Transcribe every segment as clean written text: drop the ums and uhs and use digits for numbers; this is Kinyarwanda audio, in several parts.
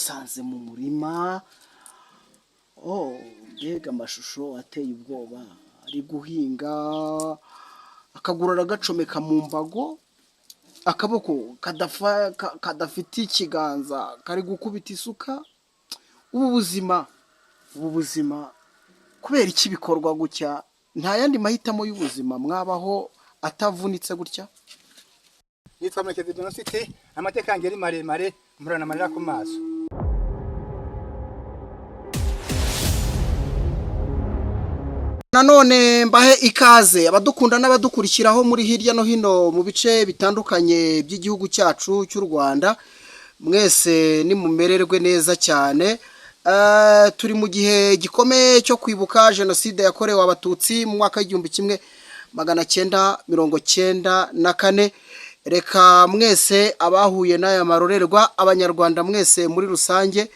Tumusanze mu murima. Oh, mbega amashusho ateye ubwoba! Ari guhinga, akaguru aragacomeka mu mbago, akaboko kadafite ikiganza kari gukubita isuka. Ubu buzima, ubu buzima, kubera iki bikorwa gutya? Nta yandi mahitamo y'ubuzima mwabaho atavunitse gutya? Nitwa Murekezi Venuste, amateka yanjye ari maremare, mporana amarira ku maso. Nanone mbahe ikaze abadukunda n'abadukurikiraho muri hirya no hino mu bice bitandukanye by'igihugu cyacu cy'u Rwanda, mwese nimumererwe neza cyane. Turi mu gihe gikomeye cyo kwibuka jenoside yakorewe Abatutsi mu mwaka w'1994. Reka mwese abahuye n'aya marorerwa, Abanyarwanda mwese muri rusange,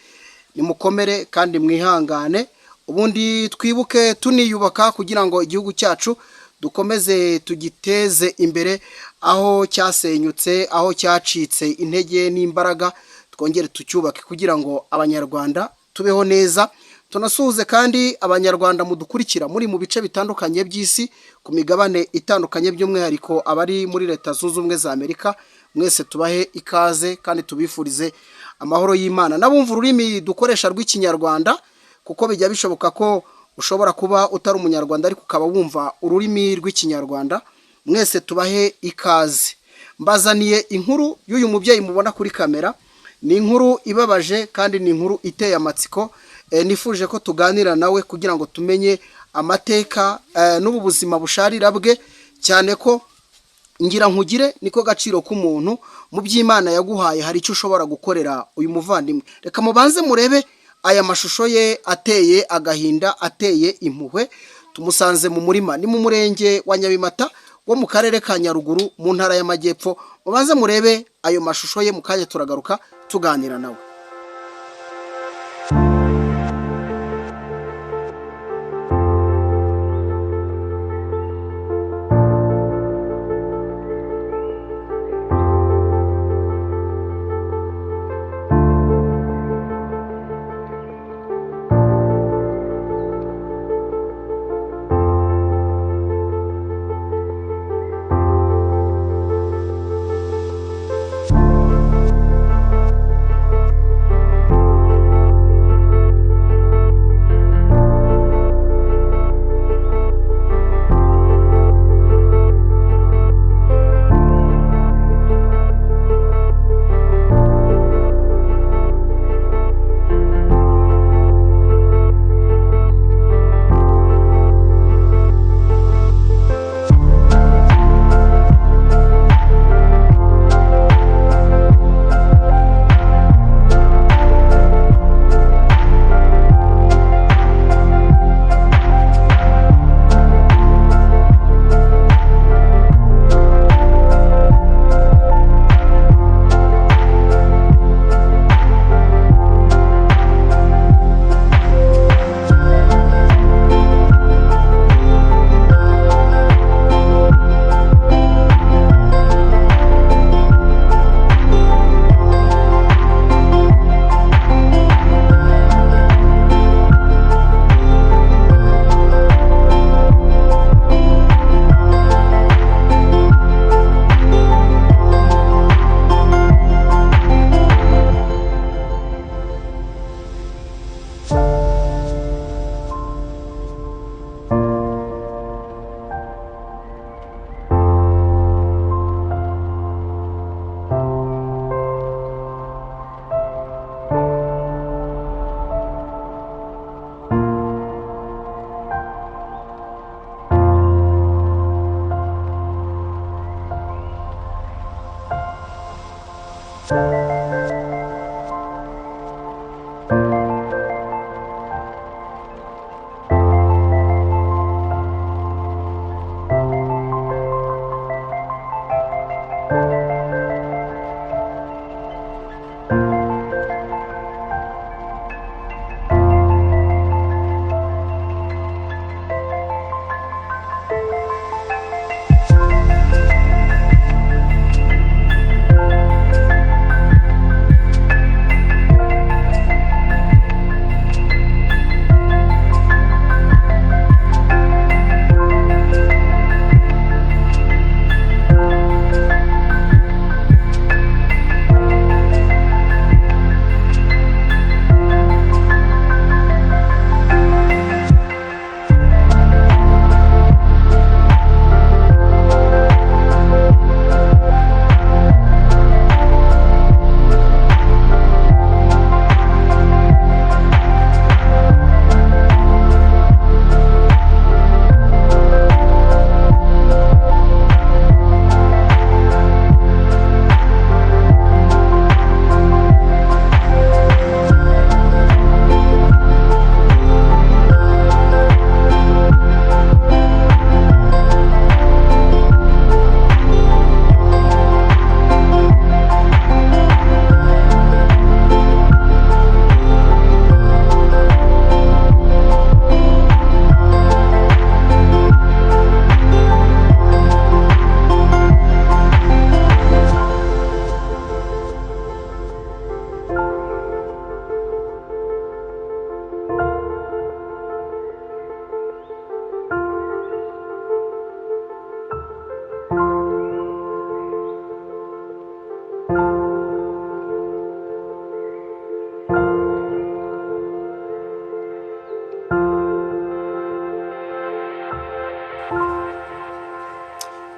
nimukomere kandi mwihangane, ubundi twibuke tuniyubaka kugira ngo igihugu cyacu dukomeze tugiteze imbere aho cyasenyutse, aho cyacitse intege n'imbaraga, twongere tucyubake kugira ngo Abanyarwanda tubeho neza. Tunasuhuze kandi Abanyarwanda mudukurikira muri mu bice bitandukanye by'isi, ku migabane itandukanye, by'umwihariko abari muri Leta Zunze Ubumwe za Amerika, mwese tubahe ikaze kandi tubifurize amahoro y'Imana. N'abumva ururimi dukoresha rw'Ikinyarwanda, kuko bijya bishoboka ko ushobora kuba utari Umunyarwanda ariko ukaba wumva ururimi rw'Ikinyarwanda, mwese tubahe ikaze. Mbazaniye inkuru y'uyu mubyeyi mubona kuri kamera. Ni inkuru ibabaje kandi ni inkuru iteye amatsiko. Nifuje ko tuganira nawe kugira ngo tumenye amateka n'ubu buzima busharira bwe, cyane ko ngira nkugire niko gaciro k'umuntu. Mu by'Imana yaguhaye hari icyo ushobora gukorera uyu muvandimwe. Reka mubanze murebe aya mashusho ye ateye agahinda, ateye impuhwe. Tumusanze mu murima, ni mu murenge wa Nyabimata wo mu karere ka Nyaruguru mu ntara y'Amajyepfo. Mubanze murebe ayo mashusho ye, mu kanya turagaruka tuganira nawe.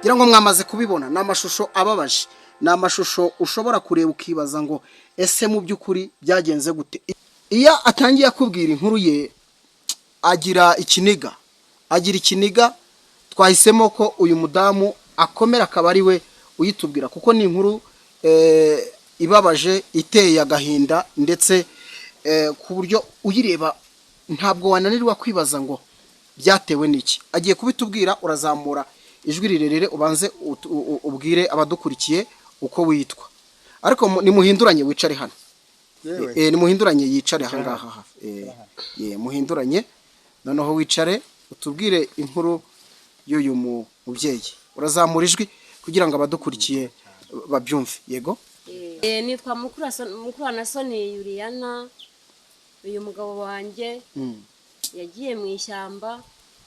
Ngira ngo mwamaze kubibona, ni amashusho ababaje, ni amashusho ushobora kureba ukibaza ngo ese mu by'ukuri byagenze gute? Iyo atangiye akubwira inkuru ye agira ikiniga, agira ikiniga. Twahisemo ko uyu mudamu akomera akaba ari we uyitubwira, kuko ni inkuru ibabaje, iteye agahinda, ndetse ku buryo uyireba ntabwo wananirwa kwibaza ngo byatewe n'iki. Agiye kubitubwira. Urazamura ijwi rirerire, ubanze ubwire abadukurikiye uko witwa, ariko nimuhinduranye wicare hano. Yewe. Nimuhinduranye yicare ahangaha hafi. Muhinduranye noneho wicare utubwire inkuru y'uyu mubyeyi. Urazamura ijwi kugira ngo abadukurikiye babyumve. Yego. Nitwa Mukuranasoni Yuriyana. Uyu mugabo wanjye yagiye mu ishyamba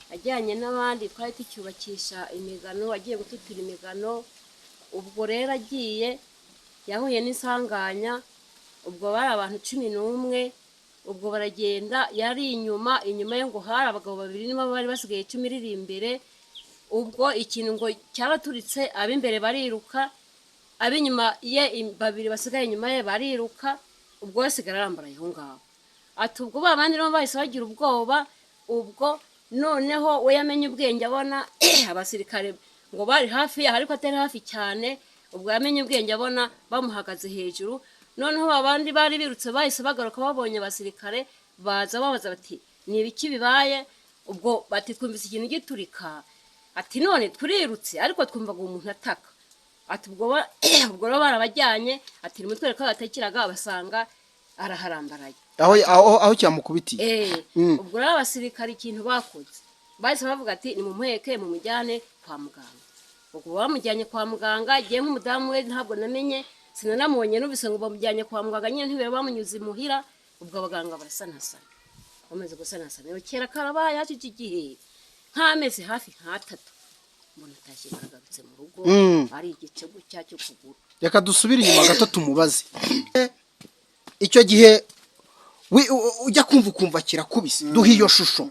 ajyanye n'abandi, twari tucyubakisha imigano, agiye gututira imigano. Ubwo rero agiye yahuye n'isanganya. Ubwo bari abantu 11. Ubwo baragenda, yari inyuma, inyuma ye ngo hari abagabo babiri, nibo bari basigaye, 10 riri imbere. Ubwo ikintu ngo cyaraturitse, ab'imbere bariruka, ab'inyuma ye babiri basigaye inyuma ye bariruka, ubwo we asigara arambaraye aho ngaho. Ati ubwo ba bandi nabo bahise bagira ubwoba. Ubwo noneho we yamenye ubwenge abona abasirikare ngo bari hafi yaho, ariko atari hafi cyane. Ubwo yamenye ubwenge abona bamuhagaze hejuru. Noneho abandi bari birutse bahise bagaruka, babonye abasirikare baza babaza bati: "Ni ibiki bibaye?" Ubwo bati: "Twumvise ikintu giturika." Ati: "None turirutse, ariko twumvaga umuntu ataka." Ati ubwo rero barabajyanye. Ati: "Nimutwereke aho yatakiraga." Basanga araharambaraye. Aho cyamukubitiye. Ubwo rero abasirikare ikintu bakoze, bahise bavuga ati: "Nimumuheke mumujyane kwa muganga." Ubwo bamujyanye kwa muganga. Igihe nk'umudamu we ntabwo namenye, sinanamubonye, numvise ngo bamujyanye kwa muganga nyine, ntibere bamunyuze imuhira. Ubwo abaganga barasanasana, bamaze gusanasana rero, kera karabaye, hashize igihe nk'amezi hafi nk'atatu, mbona atashye agarutse mu rugo, ari igice gutya cy'ukuguru. Reka dusubire inyuma gato tumubaze. Icyo gihe ujya kumva ukumva kirakubise, duha iyo shusho.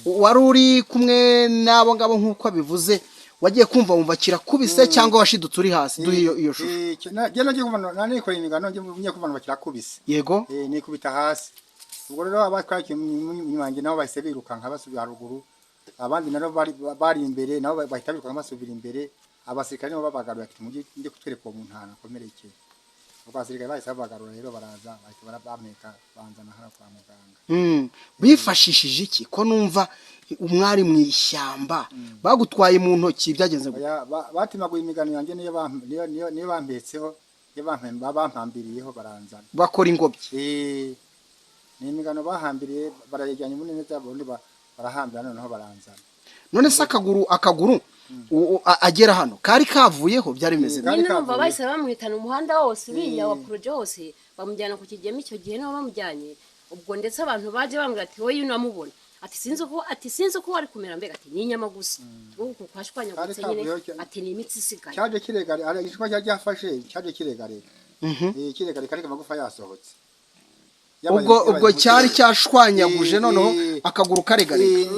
Wari uri kumwe n'abo ngabo nk'uko abivuze, wagiye kumva wumva kirakubise cyangwa washidutse uri hasi? Duha iyo shusho. Njye nagiye kumva nikoreye imigano, ngiye kumva numva kirakubise. Nikubita hasi. Ubwo rero abatwaye inyuma yanjye nabo bahise birukanka basubira haruguru, abandi nabo bari imbere nabo bahita birukanka basubira imbere. Abasirikare nibo babagaruye, ati: "Mujye njye kutwereka uwo muntu ahantu akomerekeye." Ubwo abasirikare bahise babagarura rero, baraza bahita bampeka banzana hano kwa muganga. Bifashishije iki, ko numva umwari mu ishyamba bagutwaye mu ntoki? Byagenze gute? Oya, batemaguye imigano yanjye, niyo bampetseho, niyo bampambiriyeho baranzana. Bakora ingobyi? Ni imigano bahambiriye, barayijyanye muri neza, ubundi barahambira noneho baranzana. None se akaguru agera hano kari kavuyeho? Byari bimeze bite? Kari Nyine urumva kavuye. bahise bamuhitana umuhanda wose uriya wa poroje wose, bamujyana ku Kigeme. Icyo gihe niho bamujyanye. Ubwo ndetse abantu baje bambwira ati: "Wowe unamubona," ati: "Sinzi uko wari kumera mbega." Ati: "Ni inyama gusa uku kwashwanyaguritse." Kari Nyine kavuyeho cyane. ati: "Ni imitsi isigaye." Cyaje kiregarega, ari igishwa cyari cyafashe cyaje kiregarega. Kiregarega ariko amagufa yasohotse. Ubwo Yabaye cyari nk'uturere. cyashwanyaguje, noneho akaguru karegarega.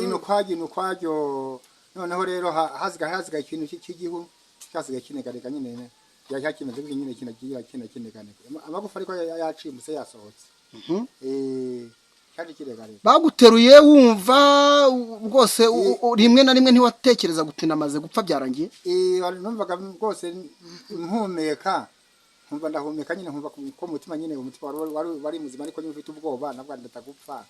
Ni ukwajyo. Noneho rero hasigaye ikintu cy'igihu cyasigaye kinegarega nyine, cyari kimeze gutyo nyine, kinagira kineganega amagufa, ariko yacimbutse yasohotse. Cyaje kiregarega. Baguteruye wumva rwose rimwe na rimwe ntiwatekereza guti namaze gupfa, byarangiye? Numvaga rwose mpumeka, nkumva ndahumeka nyine, nkumva ko umutima nyine, umutima wari muzima, ariko nyine ufite ubwoba nabwo ndagupfa,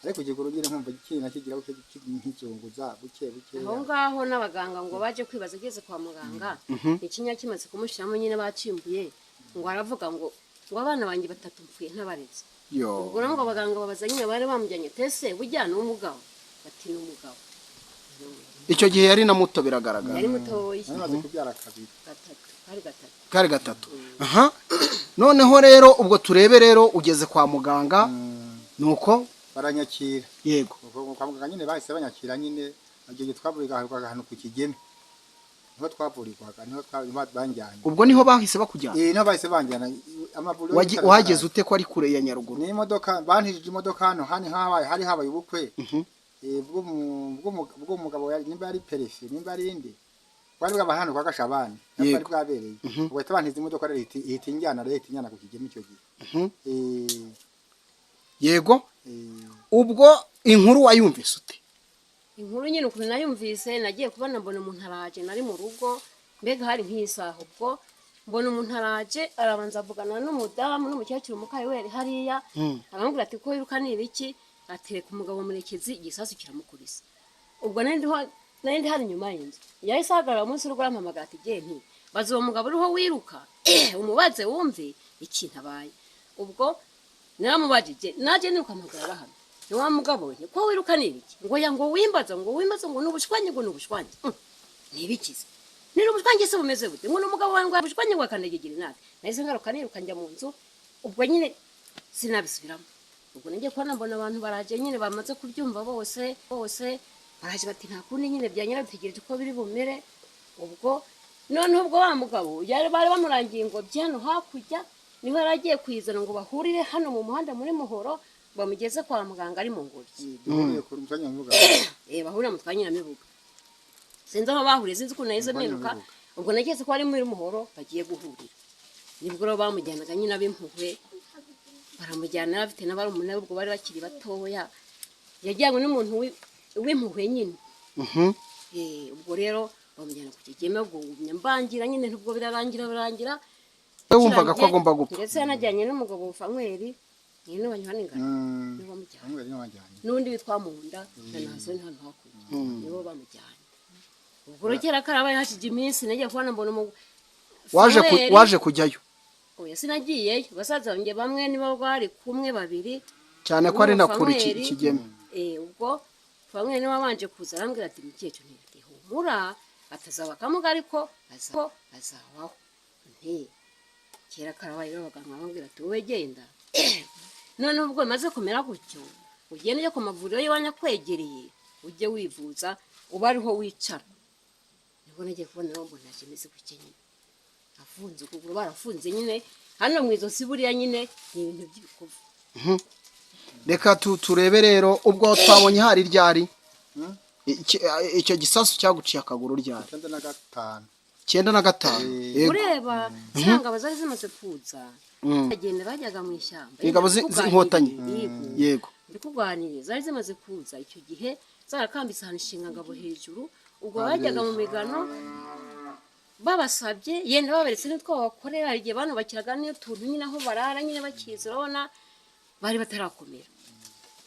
ariko ikiguru nyine nkumva kina kigira buke nkizunguza buke buke. Aho ngaho n'abaganga ngo baje kwibaza, ageze kwa muganga ikinya kimaze kumushiramo nyine, bacimbuye, ngo aravuga ngo abana banjye batatu mpfuye ntabareze. Yo. Ubwo rero ngo abaganga babaza nyine bari bamujyanye: "Tese burya ni umugabo?" Bati: "Ni umugabo." Icyo gihe yari na muto biragaragara. Yari mutoya. Nari maze kubyara kabiri. Gatatu, kari gatatu. Kari gatatu. Aha noneho rero ubwo turebe rero ugeze kwa muganga nuko Baranyakira. Ubwo kwa muganga nyine bahise banyakira nyine. Icyo gihe twavurirwaga ahantu ku Kigeme, niho twavurirwaga, niho banjyanye. Ubwo niho bahise bakujyana? Niho bahise banjyana amavuriro y'ibitaro. Wahageze ute ko ari kure ya Nyaruguru? Ni imodoka, bantijije imodoka hano hari habaye ubukwe bw'umugabo, nimba ari perefe, nimba ari inde. Bwari bwabaye hano kwa Gashabani, niho Yego. bwari bwabereye. Ubwo bahita bantiza imodoka rero ihita injyana rero, ihita injyana ku Kigeme icyo gihe. Yego. Ubwo inkuru wayumvise ute? Inkuru nyine ukuntu nayumvise, nagiye kubona mbona umuntu araje, nari mu rugo, mbega hari nk'isaha. Ubwo mbona umuntu araje, arabanza avugana n'umudamu n'umukecuru Mukayoweri hariya, aramubwira ati: "Ko wiruka ni ibiki?" Atereka umugabo Murekezi igisasu kiramukubise. Ubwo nari ndi hano inyuma y'inzu, yahise ahagarara munsi y'urugo, arampamagara ati: "Genda nti baza uwo mugabo uriho wiruka, umubaze wumve ikintu abaye." Ubwo naramubajije, naje niruka mpagarara hano: "Ni wa mugabo we, ko wiruka ni ibiki?" Ngo ya, ngo wimbaza, ngo wimbaza, ngo ni ubushwanyi, ngo ni ubushwanyi. Ni ibikize? Ni ubushwanyi se bumeze bute? Ngo ni umugabo wawe, ngo ubushwanyi, ngo akandagira inabi. Nahise ngaruka niruka njya mu nzu. Ubwo nyine sinabisubiramo. Ubwo nagiye kubona mbona abantu baraje nyine, bamaze kubyumva bose bose baraje, bati nta kundi nyine byanyura, dutegereje uko biri bumere. Ubwo noneho ubwo wa mugabo yari bari bamurangiye ngo hano hakurya niho yari agiye kuyizana, ngo bahurire hano mu muhanda muri Muhoro, bamugeze kwa muganga ari mu ngobyi. Duhuriye ku musanya mvuga. Bahurira mu Twanyiramibuga, sinzi aho bahuriye, sinzi ukuntu nahise mwiruka. Ubwo nageze ko ari muri Muhoro bagiye guhurira, nibwo rero bamujyanaga nyine ab'impuhwe baramujyana, yari afite n'abarumuna be, ubwo bari bakiri batoya, yajyanywe n'umuntu w'impuhwe nyine. Ubwo rero bamujyana ku Kigeme, ubwo ngumya mbangira nyine, ntubwo birarangira birangira. We wumvaga ko agomba gupfa? Ndetse yanajyanye n'umugabo Fanweri nyine banywana ingano, nibo bamujyanye. Bamwe niwe wajyanye. N'undi witwa Munda na Nasoni hano hakurya, nibo bamujyanye. Ubwo rero kera karabaye, hashize iminsi nagiye kubona mbona Waje Fanweri- waje kujyayo? Oya, sinagiyeyo. Basaza banjye bamwe nibo bari kumwe babiri. Cyane ko ari na kure Fanweri. Kigeme. Ubwo Fanweri niwe wabanje kuza, arambwira ati: "Mukecuru, nti humura, atazaba akamuga ariko azabaho." Nti kera karabaye rero, abaganga bambwira ati: "Wowe genda noneho ubwo bimaze kumera gutyo, ugende ujye ku mavuriro y'iwanyu akwegereye, ujye wivuza, uba ariho wicara." Nibwo nagiye kubona rero mbona aje imeze gutya nyine, afunze ukuguru, barafunze nyine hano mu izosi, buriya nyine ni ibintu by'ibikovu. Reka turebe rero, ubwo twabonye hari ryari? Icyo gisasu cyaguciye akaguru ryari? 95. 95. Yego. Ureba ziriya ngabo zari zimaze kuza, bagenda bajyaga mu ishyamba. Ingabo z'Inkotanyi. Yego. Yego. Ndikuganiriye, zari zimaze kuza icyo gihe, zarakambitse ahantu Inshingangabo hejuru. Ubwo bajyaga mu migano, babasabye yenda baberetse n'utwo babakorera. Hari igihe banubakiraga n'utuntu nyine aho barara nyine bakiza, urabona bari batarakomera.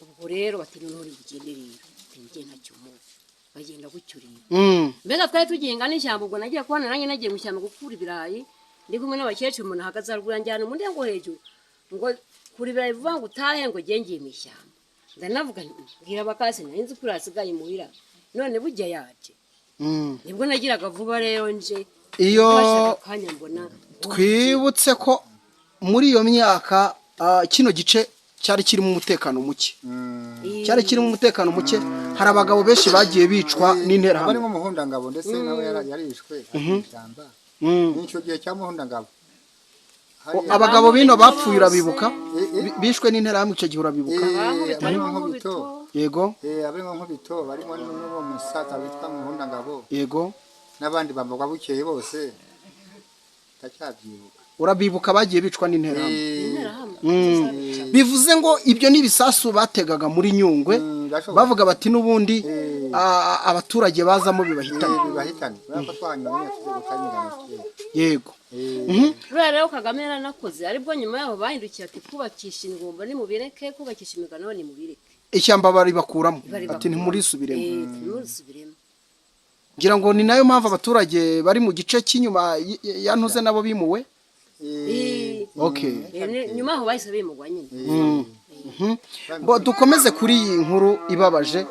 Ubwo rero bati: "Noneho uri bugende rero." Ati: "Njye ntacyo muzi." Bagenda gutyo rero. Mbega twari tugenga n'ishyamba. Ubwo nagiye kubona nanjye nagiye mu ishyamba gukura ibirayi ndi kumwe n'abakecuru, umuntu ahagaze haruguru yanjyana undi ngo hejuru, ngo kura ibirayi vuba ngo utahe, ngo ngiye ngiye mu ishyamba. Ndanavuga nti: "Mbwira abakasi, nari nzi ko urasigaye imuhira, none burya yaje." Nibwo nagiraga vuba rero nje. Iyo Nafashe akanya mbona. Twibutse ko muri iyo myaka kino gice cyari kirimo umutekano muke, cyari kirimo umutekano muke, hari abagabo benshi bagiye bicwa n'Interahamwe. Barimo Muhundangabo, ndetse nawe yarishwe ari mu ishyamba. N'icyo gihe cya Muhundangabo. Abagabo bino bapfuye urabibuka? Eh, eh. Bishwe n'Interahamwe icyo gihe, urabibuka? Bankubita, Abarimo harimo Nkubito. Nkubito. Yego. Abarimo Nkubito, barimo n'uwo musaza witwa Muhundangabo n'abandi bambarwa bukeye bose, ndacyabyibuka. Urabibuka bagiye bicwa n'Interahamwe? Interahamwe. Bivuze ngo ibyo ni ibisasu bategaga muri Nyungwe, Birashoboka. bavuga bati n'ubundi abaturage bazamo bibahitane. Bibahitane, kubera ko twahanyuma nyine tuze guca imigano kera. Yego. Buriya rero Kagame yaranakoze, aribwo nyuma yaho bahindukiye ati: "Kubakisha ingumba nimubireke, kubakisha imigano nimubireke." Ishyamba baribakuramo. Baribakuramo. Ati: "Ntimurisubiremo." Ntimurisubiremo. Ngira ngo ni nayo mpamvu abaturage bari mu gice cy'inyuma ya Ntuze nabo bimuwe. Okay. Nyuma yaho bahise bimugwa nyine. Bo dukomeze kuri iyi nkuru ibabaje.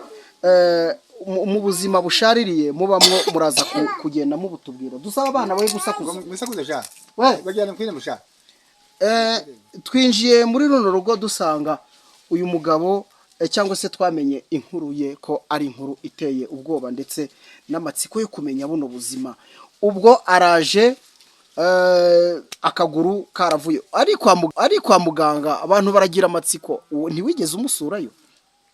Mu buzima bushaririye mubamwo, muraza kugenda mubutubwira. Dusaba abana be gusakuza. Mwisakuze sha. We. Bajyana kwine musha. Twinjiye muri runo rugo dusanga uyu mugabo, cyangwa se twamenye inkuru ye ko ari inkuru iteye ubwoba ndetse n'amatsiko yo kumenya buno buzima. Ubwo araje, akaguru karavuye, ari kwa muganga, abantu baragira amatsiko. Uwo ntiwigeze umusurayo?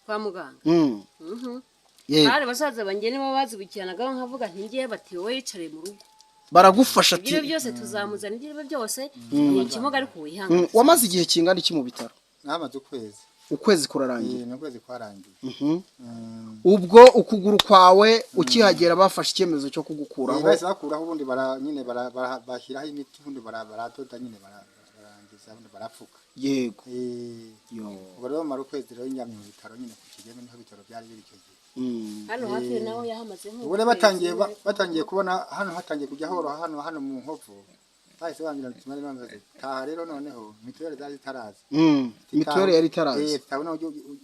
Kwa muganga? Mm. Mhm. Yego. Hari basaza banjye nibo bazibukiranagaho, nkavuga nti ngiye, bati wowe yicare mu rugo. Baragufasha ati Ibyo byose tuzamuzana, ibyo byose ni ikimuga, ariko wihangane. Wamaze igihe kingana iki mu bitaro? Nahamaze ukwezi. Ukwezi kurarangiye? Ni ukwezi kwarangiye. Ubwo ukuguru kwawe ukihagera bafashe icyemezo cyo kugukuraho? Bahise bakuraho, ubundi bara nyine bashyiraho imiti, ubundi baradoda nyine, barangiza, ubundi barapfuka. Yo. Ubwo rero mara ukwezi rero njyamye mu bitaro nyine ku Kigeme, niho bitaro byari biri icyo gihe. Hano hafi naho yahamaze Ubwo rero batangiye kubona hano hatangiye kujya horoha, hano mu nkovu, bahise bambwira ati mari bamaze taha rero, noneho mituweli zari zitaraza. Mituweli yari itaraza? Tabona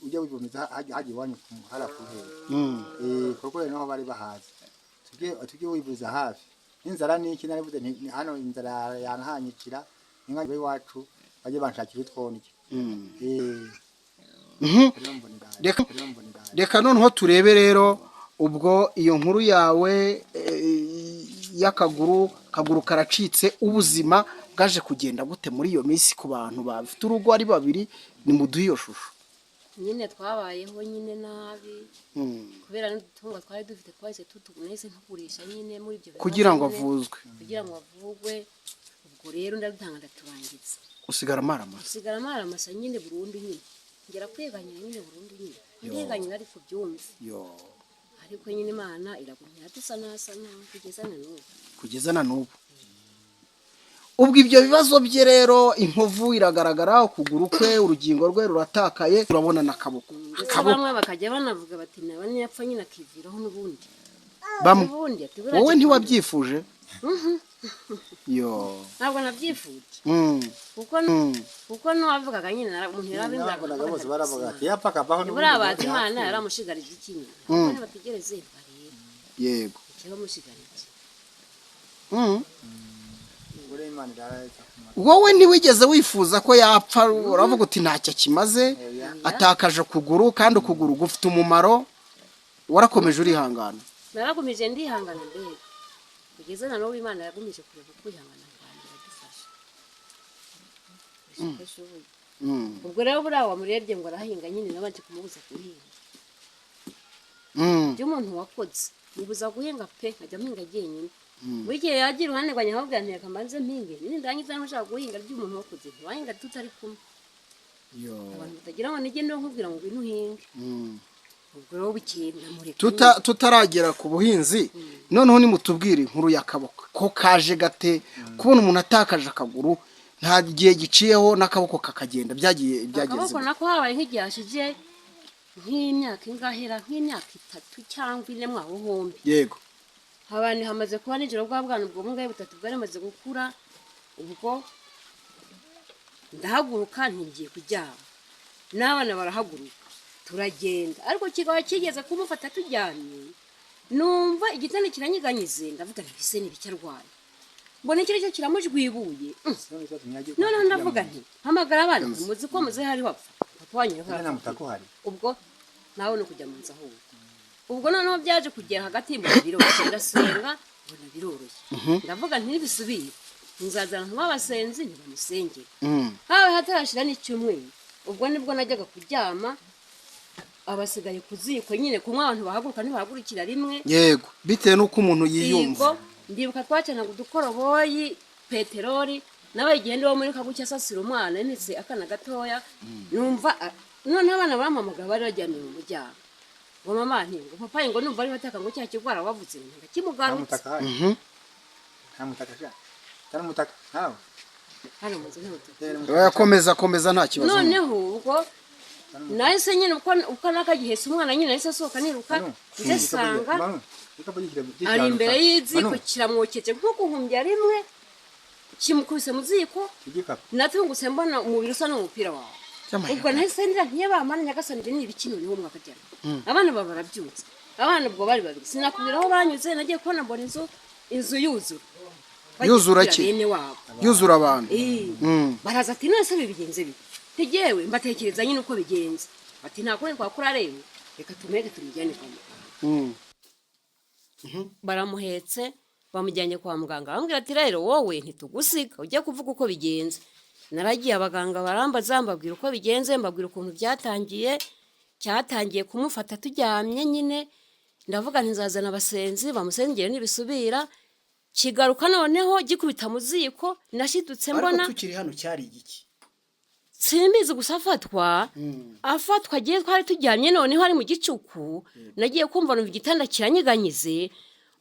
ujye wivumiza hajya iwanyu hariya ku ntebe. Kuko rero niho bari bahazi, tujye wivuza hafi n'inzara n'iki. Narivuze nti ni hano inzara yanahanyikira, inka iwacu bajye banshakira utwo ndya. Rero mbona iraje. Rero mbona iraje. Reka noneho turebe rero ubwo iyo nkuru yawe y'akaguru, kaguru karacitse, ubuzima bwaje kugenda gute muri iyo minsi ku bantu bafite urugo ari babiri? Nimuduhe iyo shusho. Nyine twabayeho nyine nabi kubera n'udutungo twari dufite twahise nahise ntugurisha nyine muri ibyo bibazo Kugira ngo nyine, avuzwe. Kugira ngo avugwe. Ubwo rero ndadutanga, ndaturangiza. Usigara amaramasa? Usigara amaramasa nyine burundu nyine, ngera kweganyira nyine burundu nyine, ndiganyira ariko byumve. Yo. Ariko nyine Imana iragumya dusa nasa naho kugeza na n'ubu. Kugeza na n'ubu. Ubwo ibyo bibazo bye rero, inkovu iragaragara, ukuguru kwe, urugingo rwe ruratakaye, turabona n'akaboko. Ndetse Akaboko. bamwe bakajya banavuga bati nawe niyapfa nyine akiviraho n'ubundi. Bamwe? N'ubundi ati buriya Wowe ntiwabyifuje? Yo. Ntabwo nabyifuje. Kuko n'uwavugaga nyine umuntu yarabimbwiraga. Nabonaga bose baravuga ati yapfa akavaho n'ubundi. Buriya bazi Imana yaramushigarije iki nyine, mm. Bategereze barebe icyo bamushigarije. Ubwo rero Imana iraza kumara. Wowe ntiwigeze wifuza ko yapfa, uravuga uti ntacyo akimaze, atakaje ukuguru kandi ukuguru gufite umumaro, warakomeje urihangana? Naragumije ndihangana, mbega kugeza na n'ubu Imana yagumije kureba ukwihangana kwanjye, iradufasha uko ishoboye. Ubwo rero buriya wamurebye ngo arahinga nyine, nabanje kumubuza guhinga. By'umuntu wakoze mubuza guhinga pe, nkajya mpinga jyenyine. Buri gihe yagira iruhande rwanjye nkababwira nti reka mbanze mpinge, nindangiza ntushaka guhinga. Ry'umuntu wakoze ntiwahinga tutari kumwe. Yo. Abantu batagira ngo nijye ndo nkubwira ngo ngwino uhinge. Ubwo rero bukeye ndamureka. Tutaragera ku buhinzi, noneho nimutubwire inkuru y'akaboko ko kaje gate? Kubona umuntu atakaje akaguru, nta gihe giciyeho n'akaboko kakagenda, byagiye byagenze Akaboko gute? nako habaye nk'igihe hashize nk'imyaka ingahera, nk'imyaka 3 cyangwa 4 mwaho hombi. Abantu hamaze kuba nijoro, bwa bwana ubwo bungahe butatu bwari bumaze gukura. Ubwo ndahaguruka ntigiye kuryama, n'abana barahaguruka turagenda, ariko kikaba kigeze kumufata turyamye, numva igitanda kiranyiganyize. Ndavuga nti bise n'ibiki arwaye? Mbona ikirere kiramujwibuye. Noneho ndavuga nti hamagara abana, muzi ko muze hari wapfa papa wanyu niho Nta yapfa. mutaka uhari. Ubwo nawe ni ukujya mu nzu ahubwo. Ubwo noneho byaje kugera hagati mu biroroshye, ndasenga mbona biroroshye. Ndavuga nti nibisubire nzazana nk'abasenzi ntibamusengere. Hawe hatarashira n'icyumweru, ubwo nibwo najyaga kuryama, abasigaye ku ziko nyine kumwe abantu bahaguruka ntibahagurukira rimwe. Yego, bitewe n'uko umuntu yiyumva. Yego, ndibuka twacanaga udukoroboyi peteroli, nawe igihe ndiwo muri kagucya asasira umwana ndetse akana gatoya, numva noneho abana bampamagara bari baryamye mu muryango ngo mama, nti ngo papa, ngo numva ari bataka ngo cya kigwara wavuze ngo Nta kimugarutse. mutaka uhari. Nta mutaka sha, nta mutaka ntawe. Hano mu nzu nta mutaka. Oya, komeza, komeza, nta kibazo. Noneho ubwo nahise nyine uko nakagihetse umwana nyine, nahise asohoka niruka, nze sanga ari imbere y'iziko, kiramwokeje nko guhumbya rimwe kimukubise mu ziko. Natungutse mbona umubiri usa n'umupira wawe. Ubwo nahise ndira ntiyabamana nyagasani, ibyo ni ibiki noneho mwakabyara? Abana baba barabyutse, abana ubwo bari babiri, sinakubwira aho banyuze. Nagiye kubona mbona inzu yuzura. Bagiye Yuzura kubwira ki? Bene wabo. Yuzura abantu. Baraza ati none se bibigenze bite? Ntigewe mbatekereza nyine uko bigenze, bati nta kundi twakora rero, reka tumureke tumujyane kwa muganga. Baramuhetse bamujyanye kwa muganga, bamubwira ati rero wowe ntitugusiga ujye kuvuga uko bigenze. Naragiye, abaganga barambaza, mbabwira uko bigenze, mbabwira ukuntu byatangiye, cyatangiye kumufata turyamye nyine. Ndavuga nti nzazana abasenzi bamusengere nibisubira. Kigaruka noneho gikubita mu ziko, nashidutse mbona. Ariko tukiri hano, cyari igiki? Simbizi, gusa afatwa afatwa agiye, twari turyamye, noneho ari mu gicuku, nagiye kumva numva igitanda kiranyeganyize.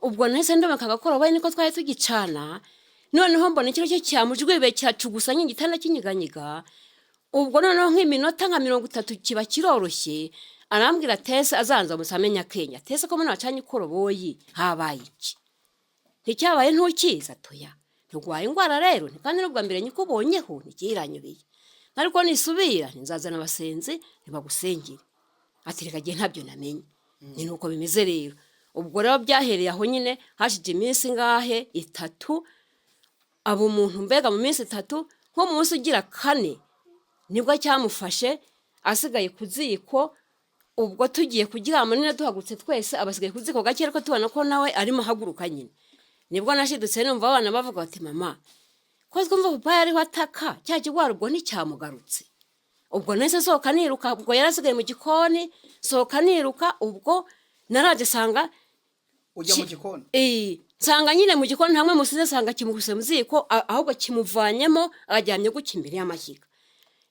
Ubwo nahise ndomeka agakoroboyi, niko twari tugicana, noneho mbona ikiro cye cyamujwibe kiracugusa nyine igitanda kinyiganyiga. Ubwo noneho nk'iminota nka 30 kiba kiroroshye. Arambwira tese azanza musamenya akenya tese ko mbona wacanye ikoroboyi, habaye iki? Nticyabaye ntukiza toya, nturwaye indwara rero nti kandi n'ubwa mbere nyikubonyeho ntikiranyobeye, ariko nisubira nzazana abasenzi ntibagusengere. Ati reka gihe ntabyo namenye, ni nuko bimeze rero. Ubwo rero byahereye aho nyine, hashize iminsi ngahe 3, aba umuntu mbega mu minsi 3, nko mu munsi ugira 4 nibwo cyamufashe asigaye ku ziko. Ubwo tugiye kuryama nyine, duhagurutse twese, abasigaye ku ziko gake, ariko tubona ko nawe arimo ahaguruka nyine. Nibwo nashidutse numva abana bavuga bati: "Mama, ko twumva papa yariho ataka, cya kigwara ubwo nticyamugarutse?" Ubwo nahise sohoka niruka, ubwo yarasigaye mu gikoni, sohoka niruka. Ubwo naraje sanga Ujya mu gikoni? Eh, nsanga nyine mu gikoni hamwe musize, nsanga kimukuse mu ziko, ahubwo kimuvanyemo ajyamye gutya imbere y'amashyiga.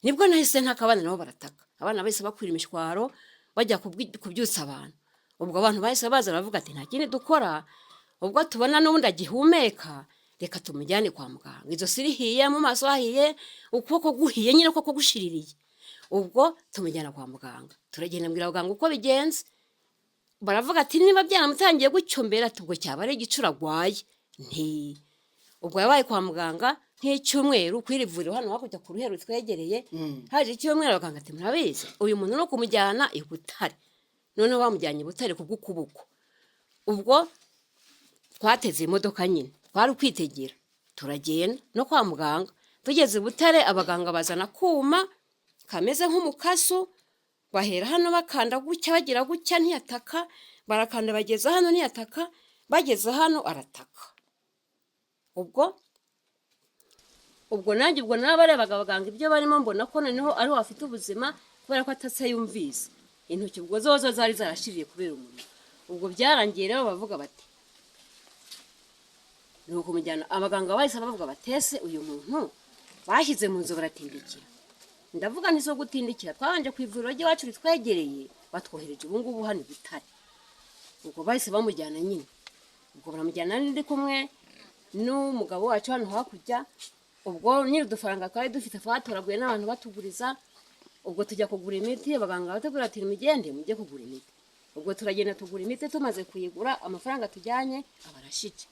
Nibwo nahise ntaka, abana nabo barataka, abana bahise bakwira imishwaro bajya kubyutsa abantu. Ubwo abantu bahise baza baravuga ati: "Nta kindi dukora, ubwo tubona n'ubundi agihumeka, reka tumujyane kwa muganga." Izosi rihiye, mu maso hahiye, ukuboko guhiye nyine koko gushiririye. Ubwo tumujyana kwa muganga, turagenda, mbwira abaganga uko bigenze. Baravuga ati: "Niba byaramutangiye gutyo mbere," ati ubwo cyaba ari igicura agwaye. Nti ubwo yabaye kwa muganga nk'icyumweru ku iri vuriro hano hakurya ku Ruheru twegereye. Haje icyumweru, abaganga ati: "Murabizi, uyu muntu no kumujyana i Butare." Noneho bamujyanye i Butare kubw'ukuboko. Ubwo twateze imodoka nyine, twari kwitegera, turagenda no kwa muganga. Tugeze i Butare, abaganga bazana akuma kameze nk'umukasu, bahera hano bakanda gutya, bagira gutya, ntiyataka. Barakanda bageza hano, ntiyataka. Bageze hano arataka. Ubwo nanjye ubwo nabarebaga abaganga ibyo barimo, mbona ko noneho ariho bafite ubuzima, kubera ko atatse yumvise intoki, ubwo zozo zari zarashiriye kubera umuriro. Ubwo byarangiye rero bavuga bati ni ukumujyana. Abaganga bahise bavuga batese uyu muntu bashyize mu nzu baratindikira. Ndavuga nti zo gutindikira, twabanje ku ivuriro ry'iwacu ritwegereye, batwohereje ubu ngubu hano i Butare. Ubwo bahise bamujyana nyine, ubwo baramujyana, ndi kumwe n'umugabo wacu hano hakurya. Ubwo nyine udufaranga twari dufite twatoraguye n'abantu batuguriza, ubwo tujya kugura imiti. Abaganga batubwira ati: "Mugende mujye kugura imiti." Ubwo turagenda tugura imiti, tumaze kuyigura amafaranga tujyanye aba arashije.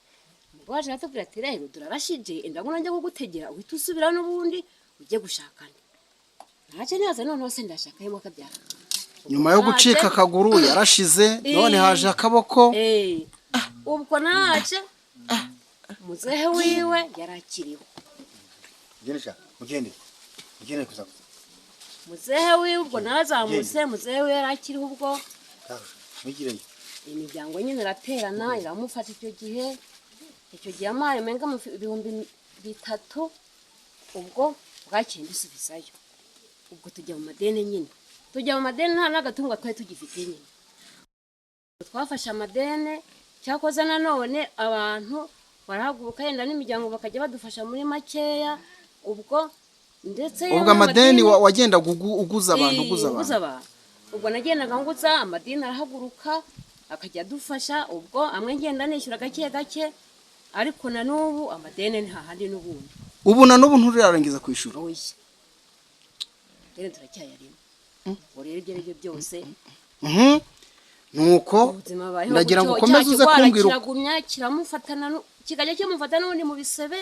Umugabo waje aratubwira ati: "Rero turarashije, enda ngo njye kugutegera uhita usubira n'ubundi ujye gushakana." Ntacyo ntiyaza, noneho se ndashaka yo kabyara. Nyuma yo gucika akaguru yarashize, none haje akaboko. Eh, ubwo naje muzehe wiwe yarakiriho. Mugende sha, mugende. Mugende kuza. Muzehe wiwe, ubwo narazamutse, muzehe wiwe yarakiriho ubwo. Mugireyo. Imiryango nyine iraterana iramufata. Icyo gihe amaye menga 3000. Ubwo bwakeye mbisubizayo. Ubwo tujya mu madeni nyine, tujya mu madeni, nta n'agatungo twari tugifite nyine, twafashe amadeni. Cyakoze nanone abantu barahaguruka yenda n'imiryango bakajya badufasha muri makeya. Ubwo ndetse yewe Ubwo amadeni n'amadini- wagendaga uguza abantu, uguza nguza abantu? Abantu. Ubwo nagendaga nguza, amadini arahaguruka akajya adufasha. Ubwo amwe ngenda nishyura gake gake, ariko na n'ubu amadeni ni hahandi n'ubundi. Ubu na n'ubu nturarangiza kwishyura? Oya, rero turacyayarimo. Ubwo rero ibyo ari byo byose, Nuko ubuzima bubayeho ndagira ngo gutyo, ukomeze cya uze kigwara kumbwira uko kiragumya kiramufatana kikajya kimufata n'ubundi mu bisebe.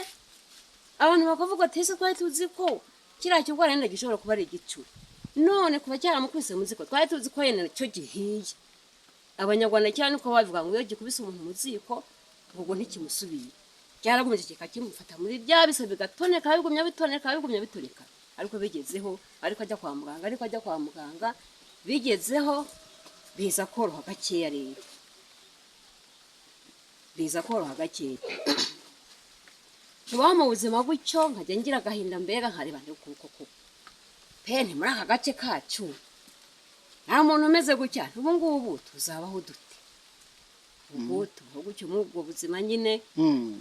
Abantu bakavuga ati: "Ese twari tuzi ko kiriya kigwara yenda gishobora kuba ari igicuri, none kuba cyaramukubise mu ziko, twari tuzi ko yenda cyo gihiye." Abanyarwanda cyane niko bavuga ngo iyo gikubise umuntu mu ziko ubwo ntikimusubiye, cyaragumye kikakimufata muri bya bise, bigatoneka, bigumya bitoneka, bigumya bitoneka. Ariko bigezeho, ariko ajya kwa muganga, ariko ajya kwa muganga, bigezeho biza koroha gakeya. Rero biza koroha gakeya, tubaho mu buzima gutyo. Nkajya ngira agahinda mbega, nkareba ndi ukuboko koko pe, ni muri aka gace kacu nta muntu umeze gutya, ubu ngubu tuzabaho dute? Ubwo tubaho gutyo muri ubwo buzima nyine.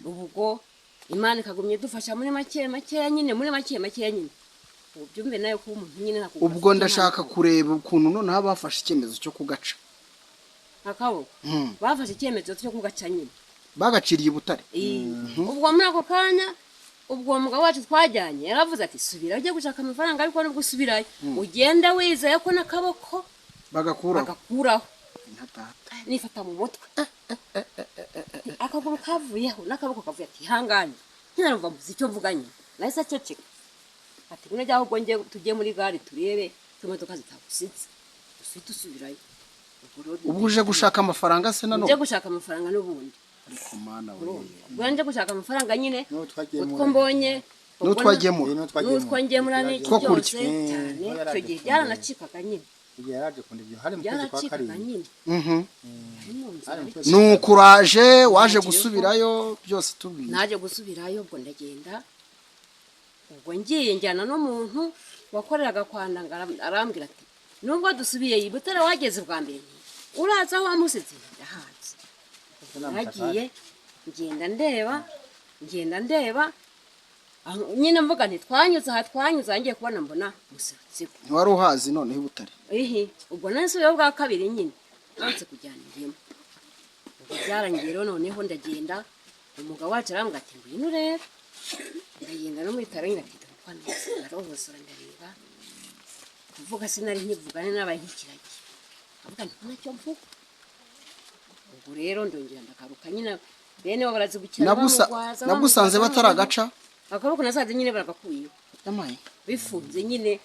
Ubwo Imana ikagumya idufasha muri make makeya nyine, muri make makeya nyine, ubu byumve nawe kuba umuntu nyine nta kuguru Ubwo afite, ndashaka nta kureba ukuntu noneho bafashe icyemezo cyo kugaca. Akaboko. Bafashe icyemezo cyo kugaca nyine. Bagaciriye i Butare. Ubwo muri ako kanya, ubwo uwo mugabo wacu twajyanye yaravuze ati: "Subira ujye gushaka amafaranga, ariko nubwo usubirayo ugenda wizeye ko n'akaboko bagakuraho." Bagakuraho. Nka data. Nifata mu mutwe, akaguru kavuyeho n'akaboko kavuye, ati: "Ihangane." Ntinarumva mbuze icyo mvuga nyine, nahise aceceka, ati: "Ngwino jya, ahubwo njye tujye muri gare turebe ko imodoka zitagusize, usubite usubirayo." Ubwo rero Ubwo uje gushaka amafaranga se njye nanone? Gushaka amafaranga n'ubundi. Ariko Mana we! Ubwo nje gushaka amafaranga nyine. N'uwo twagemura. Utwo mbonye ubwo N'utwo wagemura. N'utwo twagemura. N'utwo ngemura n'iki Two kurya. byose cyane. Yaraje Icyo gihe kundeba. byaranacikaga nyine. Igihe yaraje kunda ibyo hari mu kwezi kwa Byaracikaga karindwi. nyine. Ari mu nzira. Hari mu kwezi. Nuko uraje, waje Nakiriho. gusubirayo byose tubwiye. Naje gusubirayo, ubwo ndagenda, ubwo ngiye njyana n'umuntu wakoreraga kwa Ndanga, arambwira ati: "Nubwo dusubiye i Butare wageze bwa mbere, nti uraza aho wamusize?" Ndahazi. Ubwo nagiye ngenda ndeba, ngenda ndeba nyine mvuga nti twanyuze aha, twanyuze aha, ngiye kubona mbona muserutseho. Ntiwari uhazi noneho i Butare? Ihi, ubwo nasubiyeho bwa kabiri nyine nanse kujyana ingemu. Ubwo byarangiye rero, noneho ndagenda, umugabo wacu arambwira ati: "Ngwino urebe." Ndagenda no muri taro nyine, ati: "Dore uko ameze." Ndarobosora, ndareba, kuvuga sinari nkivuga, ni nabaye nk'ikiragi, avuga nti ko ntacyo mvuga. Ubwo rero ndongera ndagaruka nyine, bene bo barazibukira. Bamugwaza, Nagusanze bamugwaza, bataragaca? Akaboko nasanze nyine baragakuyeho. Yamaye. Bifunze nyine,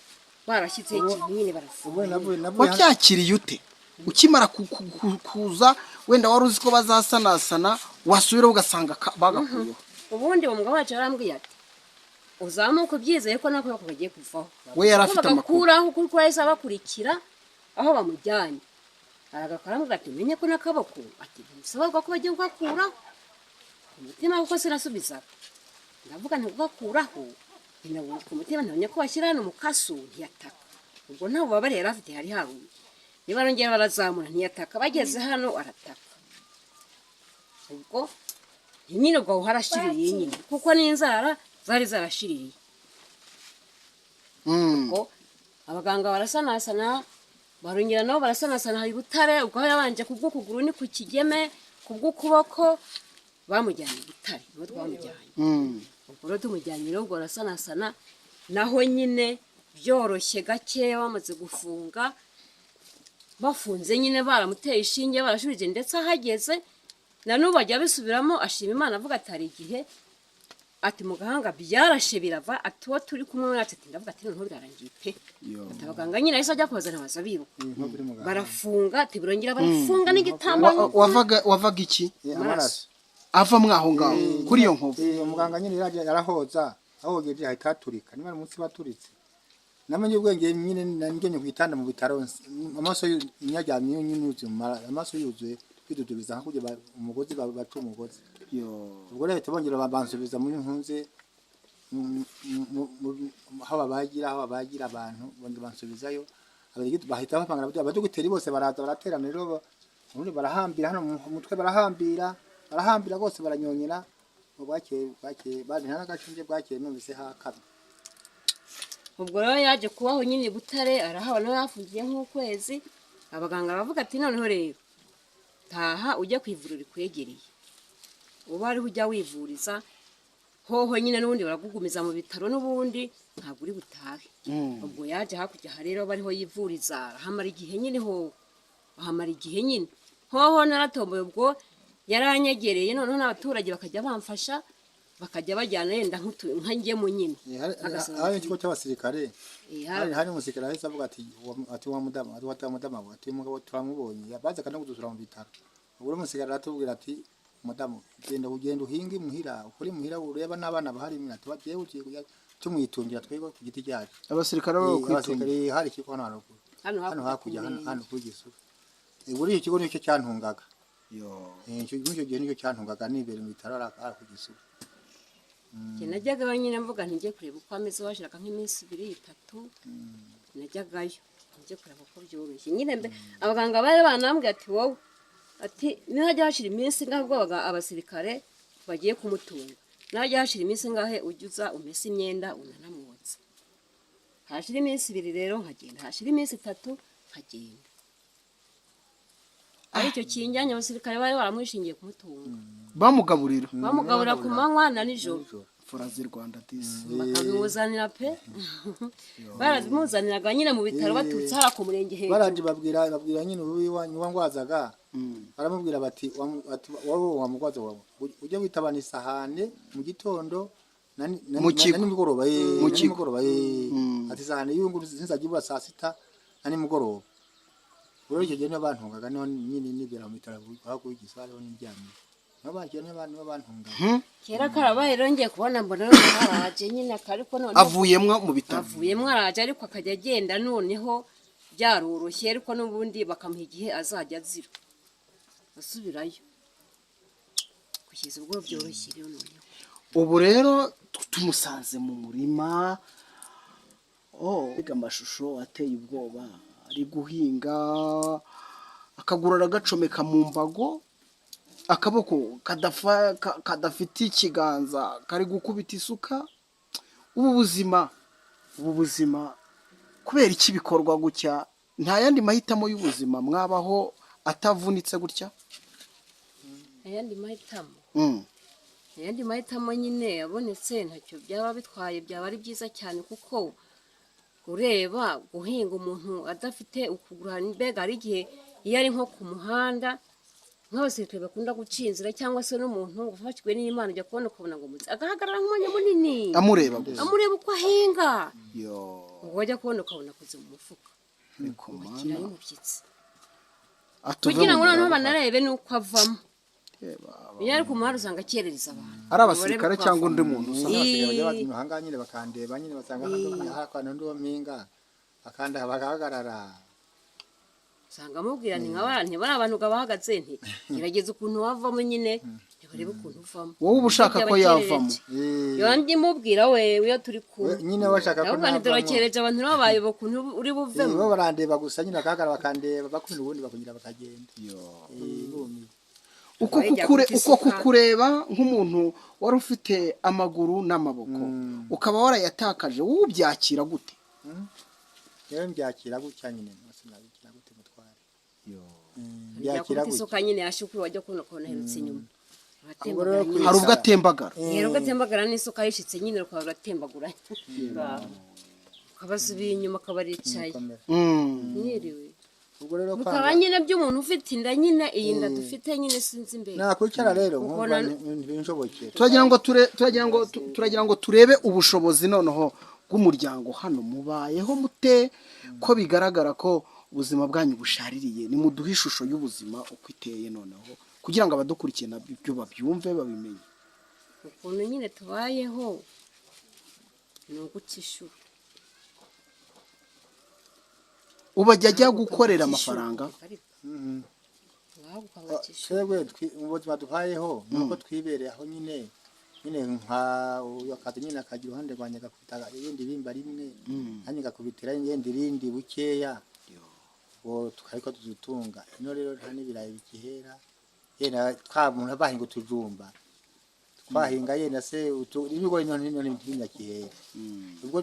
barashyizeho ikintu nyine, barafunga Ubwo nyine. navuye Wabyakiriye ute ukimara kuza? Wenda wari uzi ko bazasanasana, wasubira ugasanga bagakuyeho. Ubundi uwo mugabo wacu yarambwiye ati: "Uzamuke ubyizeye ko n'akaboko kagiye kuvaho." We yari Ko afite amakuru. bagakuraho kuko yahise abakurikira aho bamujyanye, aragakora, aramubwira ati: "Umenye ko n'akaboko," ati, "ntibisabwa ko bagiye kugakuraho." Ku mutima kuko sinasubizaga, ndavuga nti kugakuraho ntinabonye ku mutima, ntabonye ko bashyira hano mukasu, ntiyataka. Ubwo nta bubabare yari afite, hari harumye. Niba barongera barazamura, ntiyataka, bageze hano arataka. Ubwo nyine ubwo aho harashiririye nyine, kuko n'inzara zari zarashiririye. Ubwo abaganga barasanasana, barongera nabo barasanasana hari Butare. Ubwo aho yabanje kubw'ukuguru ni ku Kigeme, kubw'ukuboko bamujyanye i Butare, niho twamujyanye. Ubwo rero tumujyanye rero, ubwo barasanasana naho nyine byoroshye gakeya, bamaze gufunga, bafunze nyine, baramuteye ishinge, barashubije, ndetse ahageze na n'ubu ajya abisubiramo, ashima Imana, avuga ati hari igihe, ati mu gahanga byarashe birava, ati uwo turi kumwe natwe, ati ndavuga ati noneho birarangiye pe. Yo. Ati abaganga nyine ahise ajya kubazana, baza biruka. Inkovu iri mu gahanga. Barafunga, ati birongera barafunga n'igitambaro. Wavaga iki? Amaraso. Ava mwaho ngaho kuri iyo nkovu? Umuganga nyine yaraje arahoza, ahogeje ahita aturika, niba ari umunsi waturitse. Namenye ubwenge nyine ngenye ku gitanda mu bitaro, amaso nyaryamye nyine yuzuye amaso yuzuye kwidudubiza nka kurya umugozi baca umugozi. Yo. Ubwo rero bahita bongera bansubiza muri nkunze aho babagira abantu, bongera bansubizayo. Bahita bapanga abadogiteri bose baraza baraterana rero, ubundi barahambira hano mu mutwe, barahambira, barahambira rwose, baranyonyera. Ngo bwakeye bari nta n'agashinge, bwakeye numvise hakamye. Ubwo rero yaje kubaho nyine i Butare, arahaba nawe yafungiye nk'ukwezi. Abaganga baravuga ati: "Noneho rero taha ujye ku ivuriro rikwegereye, uba ariho ujya wivuriza hoho nyine, n'ubundi baragugumiza mu bitaro, n'ubundi ntabwo uri butahe." Ubwo yaje hakurya aha rero bariho yivuriza, arahamara igihe nyine hoho, ahamara igihe nyine hoho. Naratomboye, ubwo yaranyegereye, noneho n'abaturage bakajya bamfasha, bakajya bajyana yenda nka ngemu nyine. Hari Agasaba hari ikigo cy'abasirikare. Hari hari umusirikare ahise avuga ati ati wa mudamu, ati wa mudamu, ati uyu mugabo turamubonye, bazaga no kudusura mu bitaro. Ubwo rero umusirikare aratubwira ati: "Mudamu, genda ugenda uhinge imuhira, ukore imuhira, ureba n'abana bahari." Ati bagiye ugiye kujya tumwitungira twebwe ku giti cyacu. Abasirikare babo kwitunga? Abasirikare, hari ikigo hano haruguru. Hano. Hano. Hakurya. Hakurya hano. Ku Hano kuri Gisuru. Buriya ikigo nicyo cyantungaga. Yo. Icyo gihe nicyo cyantungaga nibera mu bitaro ari ku Gisuru. Njye najyagayo nyine mvuga nti njye kureba uko ameze, washiraga nk'iminsi ibiri itatu, najyagayo njye kureba uko byoroshye nyine. Mbe abaganga bari banambwiye ati: "Wowe Ati nihajya hashira iminsi ngahe, ubwo abasirikare bagiye kumutunga, nihajya hashira iminsi ngahe ujya uza umese imyenda unanamwotsa. Hashira iminsi 2 rero nkagenda, hashira iminsi 3 nkagenda. Aricyo kinjyanye, abasirikare bari baramwishingiye kumutunga. Bamugaburira? Bamugaburira ku manywa na nijoro. Fura z'i Rwanda disi. Bakabimuzanira pe, barazimuzaniraga nyine mu bitaro baturutse hariya ku murenge hejuru. Baranje babwira nyine ubu wangwazaga, baramubwira bati wowe wamugwaza wawe ujye witabana isahane mu gitondo Mu kigo. na nimugoroba, Mu na kigo. nimugoroba, ati isahane y'ubu sinzajya ibura saa sita na nimugoroba. Rero icyo gihe niyo bantungaga, niho nyine nibera mu bitaro hakurya hariho n'iryamiye, niho bagiye, niho bantungaga. Kera karabaye rero, ngiye kubona mbona noneho araje nyine, ariko noneho Avuyemwo mu bitaro? Avuyemo araje, ariko akajya agenda noneho byaroroshye, ariko n'ubundi bakamuha igihe azajya azira asubirayo, kugeza ubwo byoroshye rero noneho. Ubu rero tumusanze mu murima. Oh, mbega amashusho ateye ubwoba! Ari guhinga, akaguru aragacomeka mu mbago, akaboko kadafite ikiganza kari gukubita isuka. Ubu buzima kubera iki bikorwa gutya? Nta yandi mahitamo y'ubuzima mwabaho atavunitse gutya? Ayandi mahitamo? Mm. Ayandi mahitamo nyine yabonetse, ntacyo byaba bitwaye, byaba ari byiza cyane, kuko ureba guhinga umuntu adafite ukuguru, mbega hari igihe iyo ari nko ku muhanda, nk'abasirikare bakunda guca inzira, cyangwa se n'umuntu ufashwe n'Imana, ujya kubona ukabona ngo mutse agahagarara nk'umwanya munini. Amureba gusa. Amureba uko ahinga. Yo! Ubwo wajya kubona ukabona akoze mu mufuka. Ariko mana. Akirayo umushyitsi. Atuve kugira mu ngo noneho muraba. banarebe n'uko avamo. Reba, Iyo ari ku muhanda usanga akerereza abantu. Ari abasirikare Barebe uko cyangwa avamo. undi muntu usa. Abasigaye bajya batinya ahangaha nyine, bakandeba nyine, basanga ahantu undi mpinga bakanda bagahagarara. Usanga amubwira nti nka ntibari abantu ngo bahagaze, nti gerageza ukuntu wavamo nyine, ntibarebe ukuntu uvamo. Wowe uba ushaka ko yavamo? Yo ndimubwira we iyo turi kumwe. Nyine bashaka ko Ndavuga nti navamo. Turakereje abantu nabo bayoba ukuntu uri buvemo. Bo barandeba gusa nyine, bagahagarara bakandeba, bakunda, ubundi bakongera bakagenda. Bumiwe. Uko Bajya guta uko isuka. kukureba nk'umuntu wari ufite amaguru n'amaboko ukaba warayatakaje, wowe ubyakira gute? Rero mbyakira gutya nyine, sinabikira gute mutware? Bijya Mbyakira kubita gutya. isuka nyine yashukura, wajya kubona ukabona aherutse inyuma. Ubwo rero Uratembagara nyine. Hari ubwo atembagara? Rero ugatembagara n'isuka yishitse nyine, ukaba uratembagura, ukabasubiye inyuma, akaba aricaye. Komera. Mwiriwe. Ubwo rero Bikaba kwanga nyine by'umuntu ufite inda nyine, iyi nda dufite nyine sinzi imbere. Nakwicara rero nkumva ntibinshobokera. Turagira ngo turebe ubushobozi noneho bw'umuryango hano. Mubayeho mute, ko bigaragara ko ubuzima bwanyu bushaririye? Nimuduhe ishusho y'ubuzima uko iteye noneho, kugira ngo abadukurikiye nabyo babyumve, babimenye. Ukuntu nyine tubayeho ni uguca inshuro. Ubu ajya ajya gukorera amafaranga? Ariko waguka ngaca inshuro. Twebwe ubuzima duhayeho ni uko twibereye aho nyine, nka uyu akaza nyine akagira uruhande rwanjye, agakubita irindi bimba rimwe, nanjye ngakubitira irindi rindi bukeya, ubwo tukariko tudutunga. Ino rero nta n'ibirayi bikihera, yenda twamuntu bahinga utujumba, twahinga yenda se ibigori, none none ntibinyakihera. Ubwo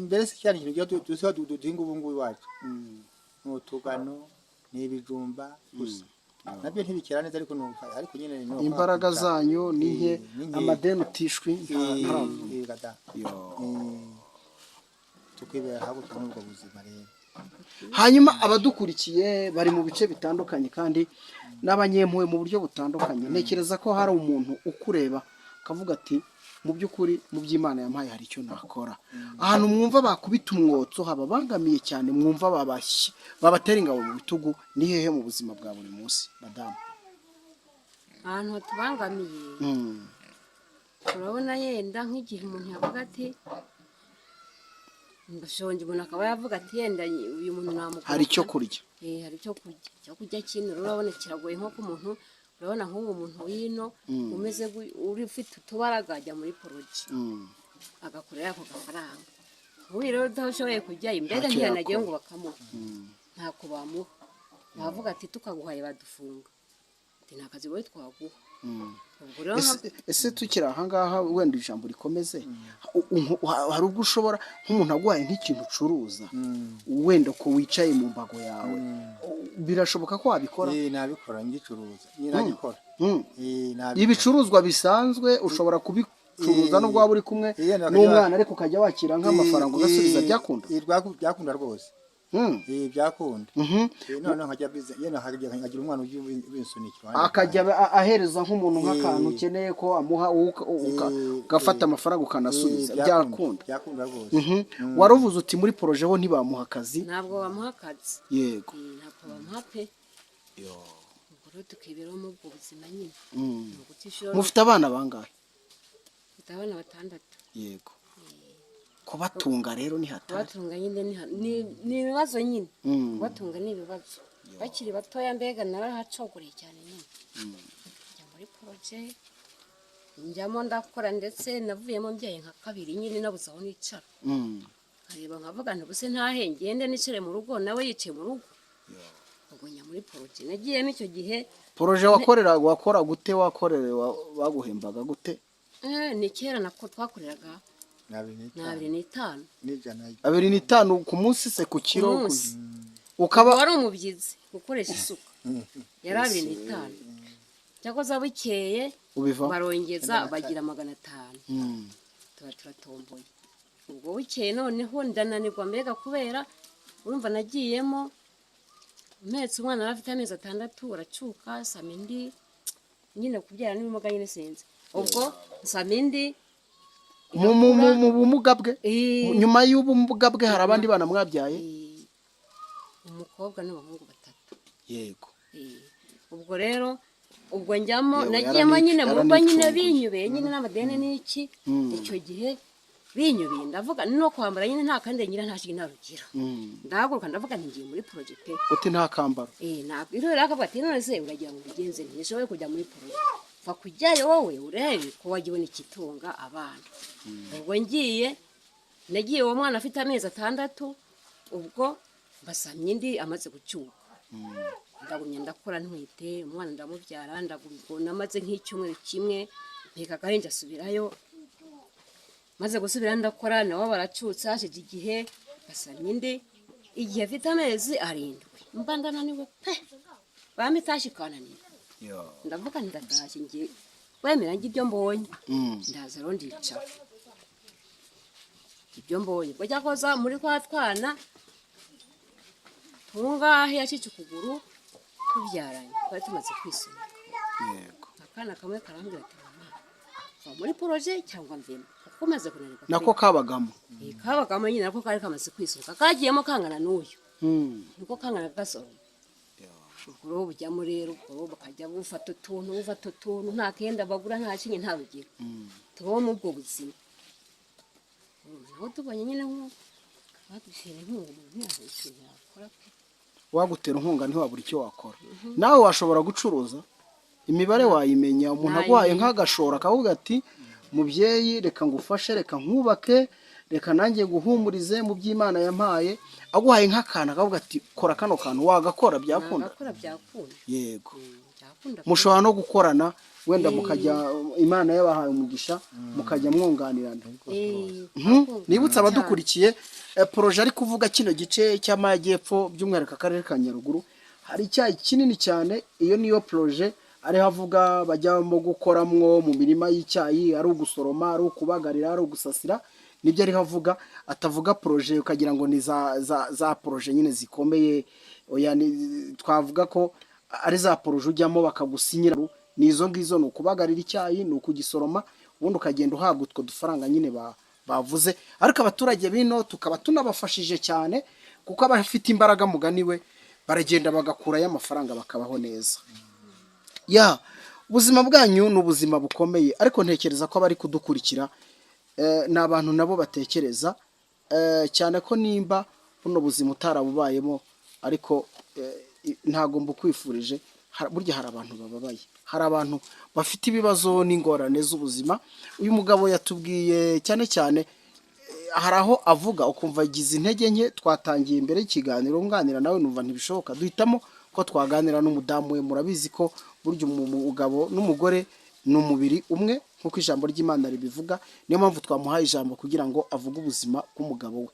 mbere se cyane ikintu duhinga ubu ngubu iwacu ni utugano, ni ibijumba gusa, nabyo ntibikera neza, ariko ariko nyine ni uko Imbaraga wakubita. zanyu ni nke. Ni nke. Amadeni utishwi ntaravuga. Gada. Tukibera hakurya muri ubwo buzima rero. Hanyuma abadukurikiye bari mu bice bitandukanye kandi n'abanyempuhwe mu buryo butandukanye. Ntekereza ko hari umuntu ukureba akavuga ati: "Mu by'ukuri, mu by'Imana yampaye hari icyo nakora." Ahantu mwumva bakubita umwotso hababangamiye cyane, mwumva babashye babatera ingabo mu bitugu, ni hehe mu buzima bwa buri munsi, madamu? Ahantu hatubangamiye, urabona yenda nk'igihe umuntu yavuga ati ndashonje, umuntu akaba yavuga ati yenda uyu muntu namugoboka. Hari icyo kurya. Hari icyo kurya, icyo kurya kino rero urabona kiragoye, nko ku muntu, urabona nk'ubu muntu w'ino umeze uri ufite utubaraga ajya muri projet agakorera ako gafaranga. Nk'ubu rero udashoboye kujyayo, mbega Ntacyo ntiyanagiye yakora. ngo bakamuha, ntako bamuha, bavuga ati tukaguhaye badufunga. Ati nta kazi wowe twaguha. Ubwo rero Ese tukiri ahangaha, wenda ijambo rikomeze, hari ubwo ushobora nk'umuntu aguhaye nk'ikintu ucuruza, wenda ko wicaye mu mbago yawe, birashoboka ko wabikora? Eh, nabikora, ngicuruza nagikora. Eh, nabikora. Ibicuruzwa bisanzwe ushobora kubicuruza nubwo waba uri kumwe n'umwana, ariko ukajya wakira nk'amafaranga ugasubiza, byakunda? Byakunda rwose. Byakunda. Noneho nkajya yewe nkagira umwana ujya ubinsunikira. Akajya ahereza nk'umuntu nk'akantu ukeneye ko amuha, wowe ugafata amafaranga ukanasubiza, byakunda? Byakunda rwose. Wari uvuze uti muri projet ho ntibamuha akazi. Ntabwo bamuha akazi. Ntabwo bamuha pe. Ubwo rero tukiberaho muri ubwo buzima nyine. Ni ugutishyura. Mufite abana bangahe? Mfite abana batandatu. Yego, kubatunga rero ni hatari. Kubatunga nyine ni ibibazo nyine. Kubatunga ni ibibazo bakiri batoya, mbega narahacogoreye cyane nyine. Njya muri projet, njyamo ndakora, ndetse navuyemo mbyaye nka kabiri nyine, nabuze aho nicara. Nkareba nkavuga nti ubuse ntahe ngende nicare mu rugo, nawe yicaye mu rugo? Ubwo njya muri projet, nagiyemo icyo gihe. Projet wakorera, wakora gute? Wakorera baguhembaga gute? Ni kera nako twakoreraga. Ni abiri Ni n'itanu. 25. N'ijana. 25 ku munsi se, ku kiro? Ku munsi. Ukaba Wari umubyizi, gukoresha isuka, yari 25. Cyakoze bukeye Ubivamo. barongeza bagira 500. Tuba turatomboye. Ubwo bukeye noneho ndananirwa, mbega kubera urumva nagiyemo mpetse umwana, yari afite amezi 6, aracuka, nsama indi nyine. Kubyara n'ibimuga nyine, sinzi, ubwo nsama indi. Mu bumuga bwe? Nyuma y'ubumuga bwe hari abandi bana mwabyaye? Umukobwa n'abahungu batatu. Ubwo rero ubwo njyamo, Yewe, nagiyemo nyine mu rugo nyine, yaranicunguye. Binyubeye nyine n'amadeni n'iki. Icyo gihe binyubeye, ndavuga no kwambara nyine nta kandi ngira, nta kintu ntarugira. Ndahaguruka ndavuga nti ngiye muri projet pe. Uti nta kambaro. Ntabwo rero akavuga ati none se uragira ngo ubigenze? Ntishoboye kujya muri projet, va kujyayo wowe urebe ko wajya ubona ikitunga abana. Ubwo ngiye, nagiye uwo mwana afite amezi 6, ubwo mbasamye indi amaze gucyuka. Ndagumya ndakora ntwite umwana, ndamubyara, ndagumya namaze nk'icyumweru kimwe mpeka agahinja, asubirayo. Maze gusubirayo ndakora, nabo baracutse. Hashize igihe basamye indi, igihe afite amezi 7, mba ndananiwe pe, bampa itashye ikananira. Ndavuga nti ndatashye, ngiye wemera njye ibyo mbonye. Ndaza rero ndicara ibyo mbonye. Ubwo cyakoza muri kwa twana tungahe yacitse ukuguru tubyaranye, twari tumaze kwisunika. Akana kamwe karambwira ati mama, va muri projet cyangwa mvemo, kuko umaze kunanirwa. Nako kabagamo? Kabagamo nyine, nako kari kamaze kwisunika, kagiyemo kangana n'uyu. Niko kangana gasoroma. Ubwo rero bujyamo rero, ubwo rero bakajya bufata utuntu, bufata utuntu, nta kenda bagura, nta kinyi, nta rugero. Tubaho muri ubwo buzima. Naho tubonye nyine nko badutera inkunga, umuntu ntiyabura ikintu yakora pe. Wagutera inkunga ntiwabura icyo wakora. Nawe washobora gucuruza, imibare wayimenya. Umuntu aguhaye Nayimenya. nk'agashoro akavuga ati mubyeyi, reka ngufashe, reka nkubake, reka nanjye guhumurize mu by'Imana yampaye, aguhaye nk'akantu akavuga ati kora kano kantu, wagakora, byakunda? Nagakora, byakunda. Byakunda pe. Mushobora no gukorana wenda, mukajya, Imana yabahaye umugisha, mukajya mwunganirana. Byakunda Nibutse cyane. abadukurikiye, projet ari kuvuga kino gice cy'amajyepfo, by'umwihariko akarere ka Nyaruguru, hari icyayi kinini cyane. Iyo niyo projet ariho avuga bajyamo gukoramwo mu mirima y'icyayi, ari ugusoroma, ari ukubagarira, ari ugusasira, nibyo ariho avuga. Atavuga projet ukagira ngo ni za projet nyine zikomeye. Oya, twavuga ko ari za projet ujyamo bakagusinyira, ni izo ngizo, ni ukubagarira icyayi, ni ukugisoroma, ubundi ukagenda uhabwa utwo dufaranga nyine bavuze. Ariko abaturage bino tukaba tunabafashije cyane, kuko abafite imbaraga mugani we baragenda bagakurayo amafaranga bakabaho neza. Ya, ubuzima bwanyu ni ubuzima bukomeye, ariko ntekereza ko abari kudukurikira ni abantu nabo batekereza, cyane ko nimba buno buzima utarabubayemo, ariko ntabwo mbukwifurije. Burya hari abantu bababaye, hari abantu bafite ibibazo n'ingorane z'ubuzima. Uyu mugabo yatubwiye cyane cyane Hari aho avuga ukumva agize intege nke. Twatangiye imbere y'ikiganiro nganira nawe numva ntibishoboka, duhitamo ko twaganira n'umudamu we. Murabizi ko burya umugabo n'umugore ni umubiri umwe nk'uko ijambo ry'Imana ribivuga. Niyo mpamvu twamuhaye ijambo kugira ngo avuge ubuzima bw'umugabo we.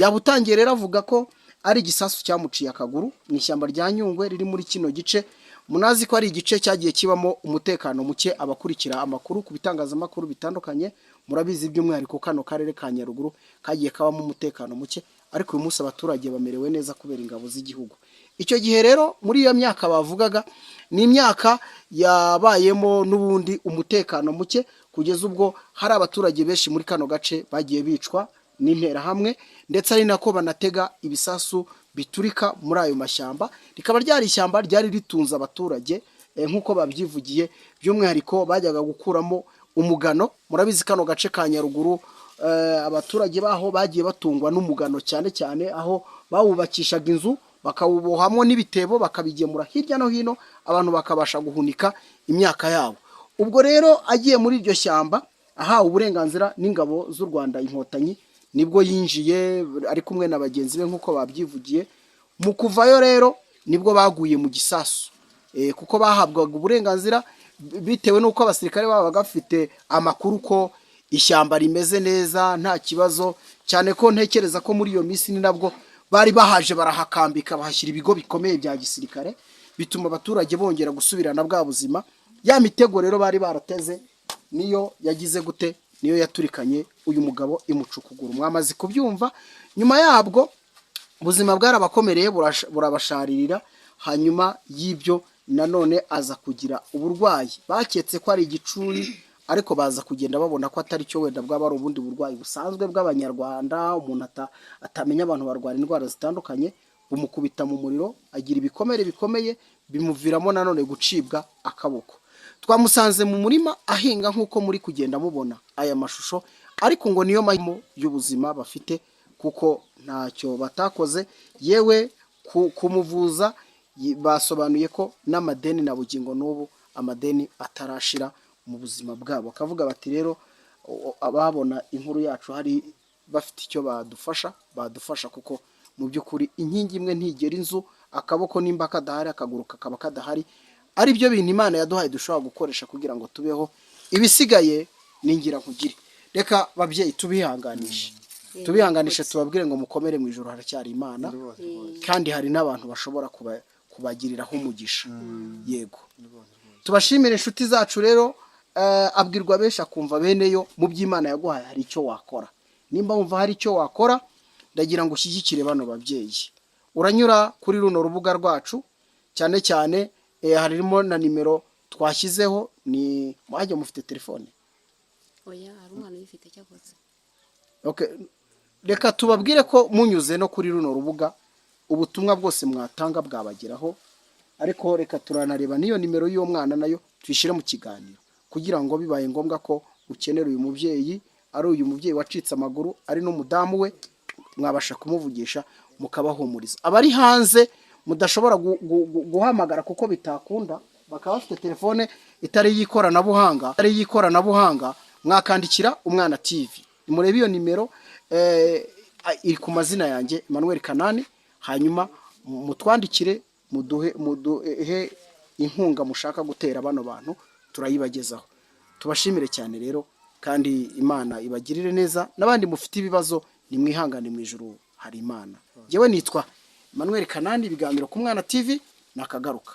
Yaba utangiye rero avuga ko ari igisasu cyamuciye akaguru mu ishyamba rya Nyungwe riri muri kino gice. Munazi ko ari igice cyagiye kibamo umutekano muke. Abakurikira amakuru ku bitangazamakuru bitandukanye murabizi, by'umwihariko kano karere ka Nyaruguru kagiye kabamo umutekano muke, ariko uyu munsi abaturage bamerewe neza kubera ingabo z'igihugu. Icyo gihe rero muri iyo myaka bavugaga ni imyaka yabayemo n'ubundi umutekano muke, kugeza ubwo hari abaturage benshi muri kano gace bagiye bicwa n'interahamwe, ndetse ari nako banatega ibisasu biturika muri ayo mashyamba. Rikaba ryari ishyamba ryari ritunze abaturage, nk'uko babyivugiye, by'umwihariko bajyaga gukuramo umugano. Murabizi kano gace ka Nyaruguru, abaturage baho bagiye batungwa n'umugano cyane cyane, aho bawubakishaga inzu bakawubohamo n'ibitebo bakabigemura hirya no hino, abantu bakabasha guhunika imyaka yabo. Ubwo rero agiye muri iryo shyamba ahawe uburenganzira n'ingabo z'u Rwanda Inkotanyi, nibwo yinjiye ari kumwe na bagenzi be nk'uko babyivugiye. Mu kuvayo rero nibwo baguye mu gisasu, kuko bahabwaga uburenganzira bitewe n'uko abasirikare babaga bafite amakuru ko ishyamba rimeze neza nta kibazo, cyane ko ntekereza ko muri iyo minsi ni nabwo bari bahaje barahakambika, bahashyira ibigo bikomeye bya gisirikare, bituma abaturage bongera gusubirana bwa buzima. Ya mitego rero bari barateze niyo yagize gute? Niyo yaturikanye uyu mugabo imuca ukuguru. Mwamaze kubyumva. Nyuma yabwo ubuzima bwarabakomereye, burabasharirira. Hanyuma y'ibyo nanone aza kugira uburwayi baketse ko ari igicuri, ariko baza kugenda babona ko atari cyo, wenda bwaba ari ubundi burwayi busanzwe bw'Abanyarwanda umuntu atamenya. Abantu barwara indwara zitandukanye. Bumukubita mu muriro, agira ibikomere bikomeye, bimuviramo nanone gucibwa akaboko. Twamusanze mu murima ahinga nk'uko muri kugenda mubona aya mashusho, ariko ngo niyo mahitamo y'ubuzima bafite kuko ntacyo batakoze. Yewe kumuvuza basobanuye ko n'amadeni na bugingo n'ubu amadeni atarashira mu buzima bwabo. Bakavuga bati rero ababona inkuru yacu hari bafite icyo badufasha, badufasha, kuko mu by'ukuri inkingi imwe ntigera inzu. Akaboko nimba kadahari, akaguru kakaba kadahari, ari byo bintu Imana yaduhaye dushobora gukoresha kugira ngo tubeho, ibisigaye ni ngira nkugire. Reka babyeyi tubihanganishe, tubihanganishe, tubabwire ngo mukomere, mu ijoro haracyari Imana, kandi hari n'abantu bashobora kubagiriraho umugisha. Yego, tubashimire inshuti zacu rero. Abwirwa benshi akumva beneyo. Mu by'Imana yaguhaye hari icyo wakora. Nimba wumva hari icyo wakora, ndagira ngo ushyigikire bano babyeyi. Uranyura kuri runo rubuga rwacu cyane cyane, harimo na nimero twashyizeho. Ni mwajya mufite telefone? Oya, hari umwana uyifite cyakotse. Okay. Reka tubabwire ko munyuze no kuri runo rubuga ubutumwa bwose mwatanga bwabageraho, ariko reka turanareba n'iyo nimero y'uwo mwana nayo tuyishyire mu kiganiro, kugira ngo bibaye ngombwa ko ukenera uyu mubyeyi, ari uyu mubyeyi wacitse amaguru, ari n'umudamu we, mwabasha kumuvugisha mukabahumuriza. Abari hanze mudashobora guhamagara kuko bitakunda, bakaba bafite telefone itari iy'ikoranabuhanga, mwakandikira Umwana TV. Murebe iyo nimero, iri ku mazina yanjye Emmanuel Kanani. Hanyuma mutwandikire, muduhe inkunga mushaka gutera bano bantu, turayibagezaho. Tubashimire cyane rero, kandi Imana ibagirire neza. N'abandi mufite ibibazo nimwihangane, mu ijuru hari Imana. Njyewe nitwa Emmanuel Kanani, ibiganiro ku Mwana TV nakagaruka.